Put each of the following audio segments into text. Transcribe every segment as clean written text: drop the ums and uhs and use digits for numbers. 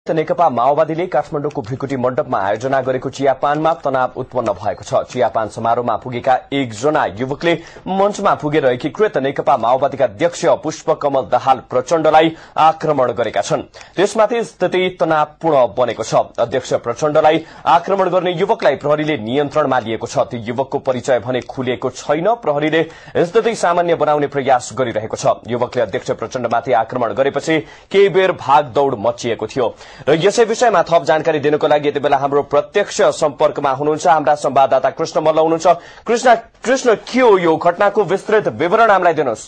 नेकपा माओवादीले काठमाडौँको भृकुटी मण्डपमा आयोजना गरेको चियापानमा तनाव उत्पन्न भएको छ। चियापान समारोहमा पुगेका एकजना युवकले मञ्चमा पुगेर एकीकृत नेकपा माओवादीका अध्यक्ष पुष्पकमल दाहाल प्रचण्डलाई आक्रमण गरेका छन्। त्यसमाथि स्थिति तनावपूर्ण बनेको छ। अध्यक्ष प्रचण्डलाई आक्रमण गर्ने युवकलाई प्रहरीले नियन्त्रणमा लिएको छ। ती युवकको परिचय भने खुलिएको छैन। प्रहरीले स्थिति सामान्य बनाउने प्रयास गरिरहेको छ। युवकले अध्यक्ष प्रचण्डमाथि आक्रमण गरेपछि केही बेर भागदौड़ मचिएको थियो। र यसै विषयमा थप जानकारी दिनको लागि यति बेला हाम्रो प्रत्यक्ष सम्पर्कमा हुनुहुन्छ हाम्रा संवाददाता कृष्ण मल्ल हुनुहुन्छ। कृष्ण के हो यो घटनाको विस्तृत विवरण हामीलाई दिनुहोस्।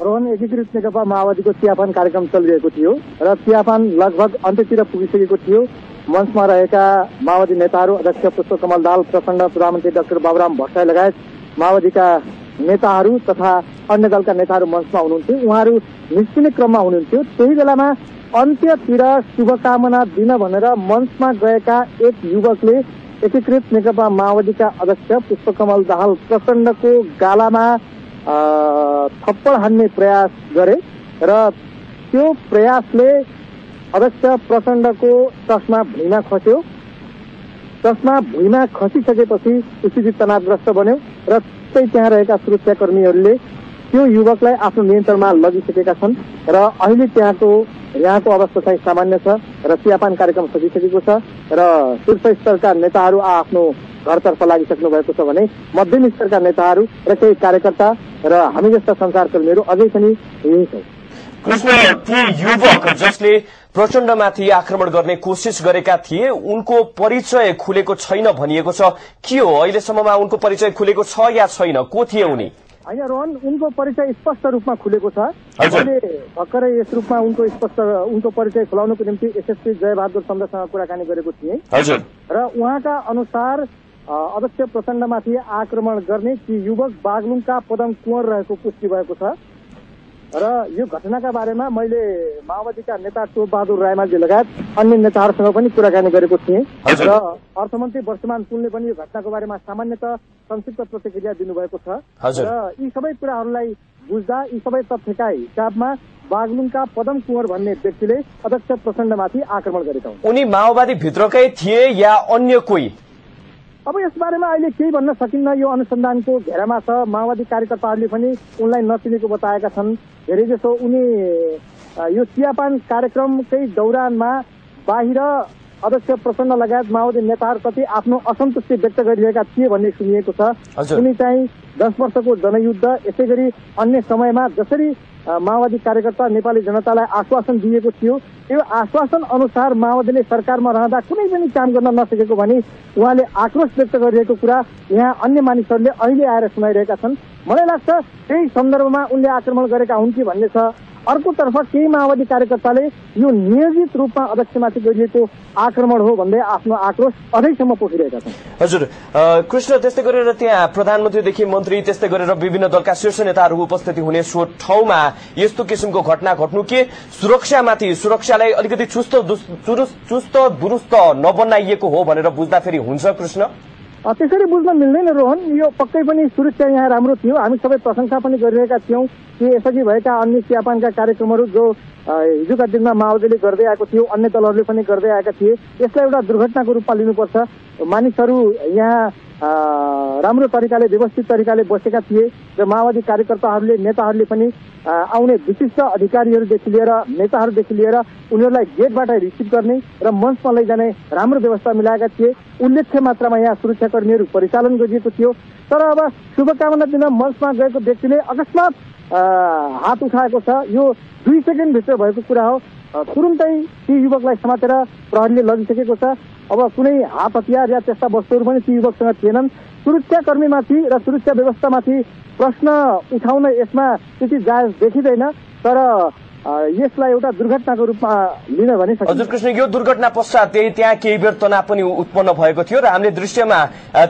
रोहन, एकीकृत नेकपा माओवादीको चियापान कार्यक्रम चलिरहेको थियो र चियापान लगभग अन्त्यतिर पुगिसकेको थियो। मञ्चमा रहेका माओवादी नेताहरू अध्यक्ष पुष्पकमल दाहाल प्रचण्ड, प्रधानमन्त्री डाक्टर बाबुराम भट्टराई लगायत माओवादीका नेताहरू तथा अन्य दलका नेताहरू मञ्चमा हुनुहुन्थ्यो। उहाँहरू निस्किने क्रममा हुनुहुन्थ्यो। त्यही बेलामा अन्त्यतिर शुभकामना दिन भनेर मञ्चमा गएका एक युवकले एकीकृत नेकपा माओवादीका अध्यक्ष पुष्पकमल दाहाल प्रचण्डको गालामा थप्पड हान्ने प्रयास गरे र त्यो प्रयासले अध्यक्ष प्रचण्डको चस्मा भुइँमा खस्यो। चस्मा भुइँमा खसिसकेपछि स्थिति तनावग्रस्त बन्यो र त्यहाँ रहेका सुरक्षाकर्मीहरूले त्यो युवकलाई आफ्नो नियन्त्रणमा लगिसकेका छन् र अहिले यहाँको अवस्था चाहिँ सामान्य छ र चियापान कार्यक्रम सकिसकेको छ र शीर्ष स्तरका नेताहरू आफ्नो घरतर्फ लागिसक्नु भएको छ भने मध्यम स्तरका नेताहरू र केही कार्यकर्ता र हामी जस्ता संचारकर्मीहरू अझै पनि यही छौँ। कृष्ण, ती युवक जसले प्रचण्डमाथि आक्रमण गर्ने कोसिस गरेका थिए उनको परिचय खुलेको छैन भनिएको छ। के हो अहिलेसम्ममा उनको परिचय खुलेको छ या छैन? को थिए उनी? होइन रोहन, उनको परिचय स्पष्ट रूपमा खुलेको छ। मैले भर्खरै यस रूपमा उनको परिचय खुलाउनको निम्ति एसएसपी जयबहादुर चन्द्रसँग कुराकानी गरेको थिएँ र उहाँका अनुसार अध्यक्ष प्रचण्डमाथि आक्रमण गर्ने ती युवक बागलुङका पदम कुँवर रहेको पुष्टि भएको छ र यो घटनाका बारेमा मैले माओवादीका नेता टोपबहादुर रायमाझी लगायत अन्य नेताहरूसँग पनि कुराकानी गरेको थिएँ र अर्थमन्त्री वर्षमान पुनले पनि यो घटनाको बारेमा सामान्यतः संक्षिप्त प्रतिक्रिया दिनुभएको छ र यी सबै कुराहरूलाई बुझ्दा यी सबै तथ्यका हिसाबमा बागलुङका पदम कुँवर भन्ने व्यक्तिले अध्यक्ष प्रचण्डमाथि आक्रमण गरेका हुन्। उनी माओवादी भित्रकै थिए या अन्य कोही? अब यसबारेमा अहिले केही भन्न सकिन्न। यो अनुसन्धानको घेरामा छ। माओवादी कार्यकर्ताहरूले पनि उनलाई नचिनेको बताएका छन्। धेरैजसो उनी यो चियापान कार्यक्रमकै दौरानमा बाहिर अध्यक्ष प्रचण्ड लगायत माओवादी नेताहरूप्रति आफ्नो असन्तुष्टि व्यक्त गरिरहेका थिए भन्ने सुनिएको छ। उनी चाहिँ 10 वर्षको जनयुद्ध, यसै गरी अन्य समयमा जसरी माओवादी कार्यकर्ता नेपाली जनतालाई आश्वासन दिएको थियो त्यो आश्वासन अनुसार माओवादीले सरकारमा रहँदा कुनै पनि काम गर्न नसकेको भनी उहाँले आक्रोश व्यक्त गरिरहेको कुरा यहाँ अन्य मानिसहरूले अहिले आएर सुनाइरहेका छन्। मलाई लाग्छ त्यही सन्दर्भमा उनले आक्रमण गरेका हुन् कि भन्ने छ। अर्कोतर्फ केही माओवादी कार्यकर्ताले यो नियोजित रूपमा अध्यक्षमाथि गरिएको आक्रमण हो भन्दै आफ्नो आक्रोश अझैसम्म पोखिरहेका छन्। हजुर कृष्ण, त्यस्तै गरेर त्यहाँ प्रधानमन्त्रीदेखि मन्त्री त्यस्तै गरेर विभिन्न दलका शीर्ष नेताहरू उपस्थिति हुने सो ठाउँमा यस्तो किसिमको घटना घट्नु के सुरक्षालाई अलिकति चुस्त दुरुस्त नबनाइएको हो भनेर बुझ्दा फेरि हुन्छ? कृष्ण, त्यसरी बुझ्न मिल्दैन रोहन। यो पक्कै पनि सुरक्षा यहाँ राम्रो थियो। हामी सबै प्रशंसा पनि गरिरहेका थियौँ कि यसअघि भएका अन्य चियापानका कार्यक्रमहरू जो हिजोका दिनमा माओवादीले गर्दै आएको थियो, अन्य दलहरूले पनि गर्दै आएका थिए, यसलाई एउटा दुर्घटनाको रूपमा लिनुपर्छ। मानिसहरू यहाँ राम्रो तरिकाले व्यवस्थित तरिकाले बसेका थिए र माओवादी कार्यकर्ताहरूले नेताहरूले पनि आउने विशिष्ट अधिकारीहरूदेखि लिएर नेताहरूदेखि लिएर उनीहरूलाई गेटबाट रिसिभ गर्ने र मञ्चमा लैजाने राम्रो व्यवस्था मिलाएका थिए। उल्लेख्य मात्रामा यहाँ सुरक्षाकर्मीहरू परिचालन गरिएको थियो। तर अब शुभकामना दिन मञ्चमा गएको व्यक्तिले अकस्मात हात उठाएको छ। यो 2 सेकेन्डभित्र भएको कुरा हो। तुरुन्तै ती युवकलाई समातेर प्रहरीले लगिसकेको छ। अब कुनै हात हतियार या त्यस्ता वस्तुहरू पनि ती युवकसँग थिएनन्। सुरक्षाकर्मीमाथि र सुरक्षा व्यवस्थामाथि प्रश्न उठाउन यसमा त्यति जायज देखिँदैन, तर यसलाई एउटा दुर्घटनाको रूपमा लिन भने सकिन्छ। हजुर कृष्ण, यो दुर्घटना पश्चात त्यहाँ केही बेर तनाव पनि उत्पन्न भएको थियो र हामीले दृश्यमा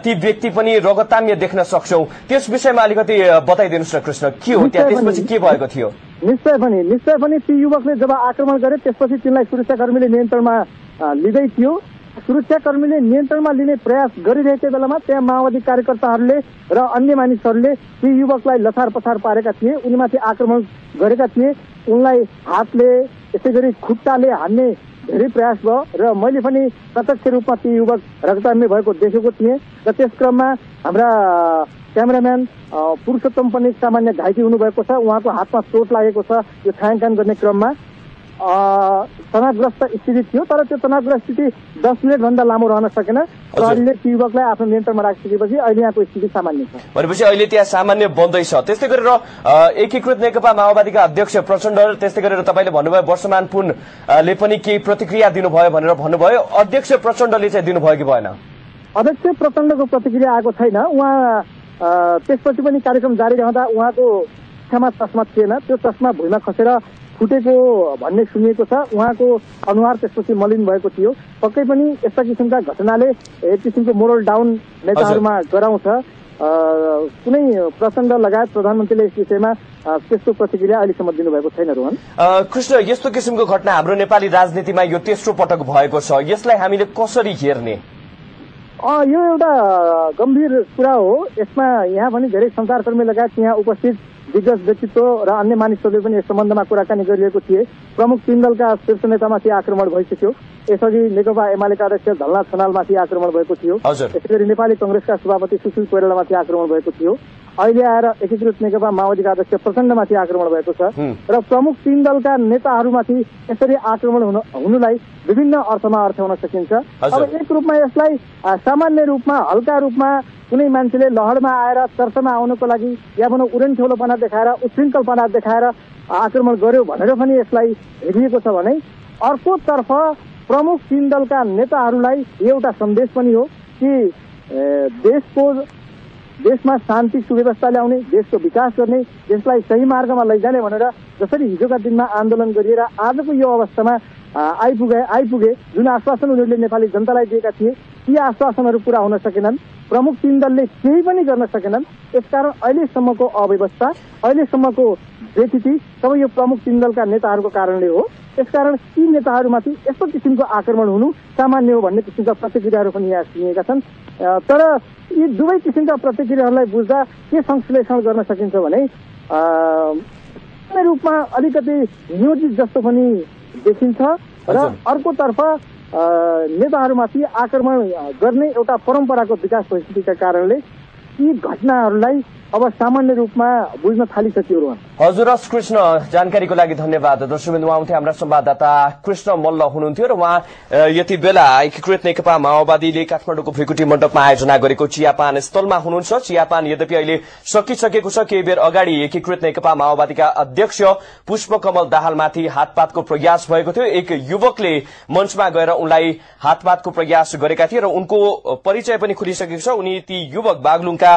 ती व्यक्ति पनि रगताम्य देख्न सक्छौं। त्यस विषयमा अलिकति बताइदिनुहोस् न कृष्ण, के हो त्यहाँ, त्यसपछि के भएको थियो? निश्चय पनि ती युवकले जब आक्रमण गरे त्यसपछि तिनलाई सुरक्षाकर्मीले नियन्त्रणमा लिँदै थियो। सुरक्षाकर्मीले नियन्त्रणमा लिने प्रयास गरिरहेको बेलामा त्यहाँ माओवादी कार्यकर्ताहरूले र अन्य मानिसहरूले ती युवकलाई लथार पथार पारेका थिए, उनीमाथि आक्रमण गरेका थिए। उनलाई हातले यसैगरी खुट्टाले हान्ने धेरै प्रयास भयो र मैले पनि प्रत्यक्ष रूपमा ती युवक रक्तहर्मी भएको देखेको थिएँ र त्यस क्रममा हाम्रा क्यामेराम्यान पुरुषोत्तम पनि सामान्य घाइते हुनुभएको छ। उहाँको हातमा चोट लागेको छ। यो छायाङ्कन गर्ने क्रममा तनावग्रस्त स्थिति थियो, तर त्यो तनावग्रस्त स्थिति 10 मिनटभन्दा लामो रहन सकेन। प्रहरीले ती युवकलाई आफ्नो नियन्त्रणमा राखिसकेपछि अहिले यहाँको स्थिति सामान्य छ। भनेपछि अहिले त्यहाँ सामान्य बन्दैछ। त्यस्तै गरेर एकीकृत नेकपा माओवादीका अध्यक्ष प्रचण्ड, त्यस्तै गरेर तपाईँले भन्नुभयो वर्षमान पुनले पनि केही प्रतिक्रिया दिनुभयो भनेर भन्नुभयो। अध्यक्ष प्रचण्डले चाहिँ दिनुभयो कि भएन? अध्यक्ष प्रचण्डको प्रतिक्रिया आएको छैन। उहाँ त्यसपछि पनि कार्यक्रम जारी रहँदा उहाँको आँखामा चस्मा थिएन, त्यो चस्मा भुइँमा खसेर फुटेको भन्ने सुनिएको छ। उहाँको अनुहार त्यसपछि मलिन भएको थियो। पक्कै पनि यस्ता किसिमका घटनाले एक किसिमको मोरल डाउन नेताहरूमा गराउँछ। कुनै प्रचण्ड लगायत प्रधानमन्त्रीले यस विषयमा त्यस्तो प्रतिक्रिया अहिलेसम्म दिनुभएको छैन। रोहन कृष्ण, यस्तो किसिमको घटना हाम्रो नेपाली राजनीतिमा यो तेस्रो पटक भएको छ। यसलाई हामीले कसरी हेर्ने? यो एउटा गम्भीर कुरा हो। यसमा यहाँ पनि धेरै सञ्चारकर्मी लगायत यहाँ उपस्थित दिग्गज व्यक्तित्व र अन्य मानिसहरूले पनि यस सम्बन्धमा कुराकानी गरिरहेको थिए। प्रमुख तीन दलका शीर्ष नेतामाथि आक्रमण भइसक्यो। यसअघि नेकपा एमालेका अध्यक्ष झलनाथ खनालमाथि आक्रमण भएको थियो। यसैगरी नेपाली कंग्रेसका सभापति सुशील कोइरालामाथि आक्रमण भएको थियो। अहिले आएर एकीकृत नेकपा माओवादीका अध्यक्ष प्रचण्डमाथि आक्रमण भएको छ र प्रमुख तीन दलका नेताहरूमाथि यसरी आक्रमण हुनुलाई विभिन्न अर्थमा अर्थ्याउन सकिन्छ। अब एक रूपमा यसलाई सामान्य रूपमा हल्का रूपमा कुनै मान्छेले लहरमा आएर चर्चामा आउनको लागि या भनौँ उडनठेउलोपना देखाएर उच्छृङ्खलपना देखाएर आक्रमण गर्यो भनेर पनि यसलाई हेरिएको छ भने अर्कोतर्फ प्रमुख तीन दलका नेताहरूलाई एउटा सन्देश पनि हो कि देशमा शान्ति सुव्यवस्था ल्याउने, देशको विकास गर्ने, देशलाई सही मार्गमा लैजाने भनेर जसरी हिजोका दिनमा आन्दोलन गरिएर आजको यो अवस्थामा आइपुगे जुन आश्वासन उनीहरूले नेपाली जनतालाई दिएका थिए ती आश्वासनहरू पूरा हुन सकेनन्। प्रमुख तीन दलले केही पनि गर्न सकेनन्। यसकारण अहिलेसम्मको अव्यवस्था, अहिलेसम्मको बेथिति सबै यो प्रमुख तीन दलका नेताहरूको कारणले हो। यसकारण ती नेताहरूमाथि यस्तो किसिमको आक्रमण हुनु सामान्य हो भन्ने किसिमका प्रतिक्रियाहरू पनि यहाँ सुनिएका छन्। तर यी दुवै किसिमका प्रतिक्रियाहरूलाई बुझ्दा के संश्लेषण गर्न सकिन्छ भने रूपमा अलिकति नियोजित जस्तो पनि देखिन्छ र अर्कोतर्फ नेताहरूमाथि आक्रमण गर्ने एउटा परम्पराको विकास परिस्थितिका कारणले यी घटनाहरूलाई अब सामान्य रूपमा बुझ्न थालिसक्यो। रोहन हजुर, कृष्ण जानकारीको लागि धन्यवाद। दर्शकबिन्दु, उहाँ हाम्रा संवाददाता कृष्ण मल्ल हुनुहुन्थ्यो र उहाँ यति बेला एकीकृत नेकपा माओवादीले काठमाडौँको भृकुटी मण्डपमा आयोजना गरेको चियापान स्थलमा हुनुहुन्छ। चियापान यद्यपि अहिले सकिसकेको छ। केही बेर अगाडि एकीकृत नेकपा माओवादीका अध्यक्ष पुष्पकमल दाहालमाथि हातपातको प्रयास भएको थियो। एक युवकले मञ्चमा गएर उनलाई हातपातको प्रयास गरेका थिए र उनको परिचय पनि खुलिसकेको छ। उनी ती युवक बागलुङका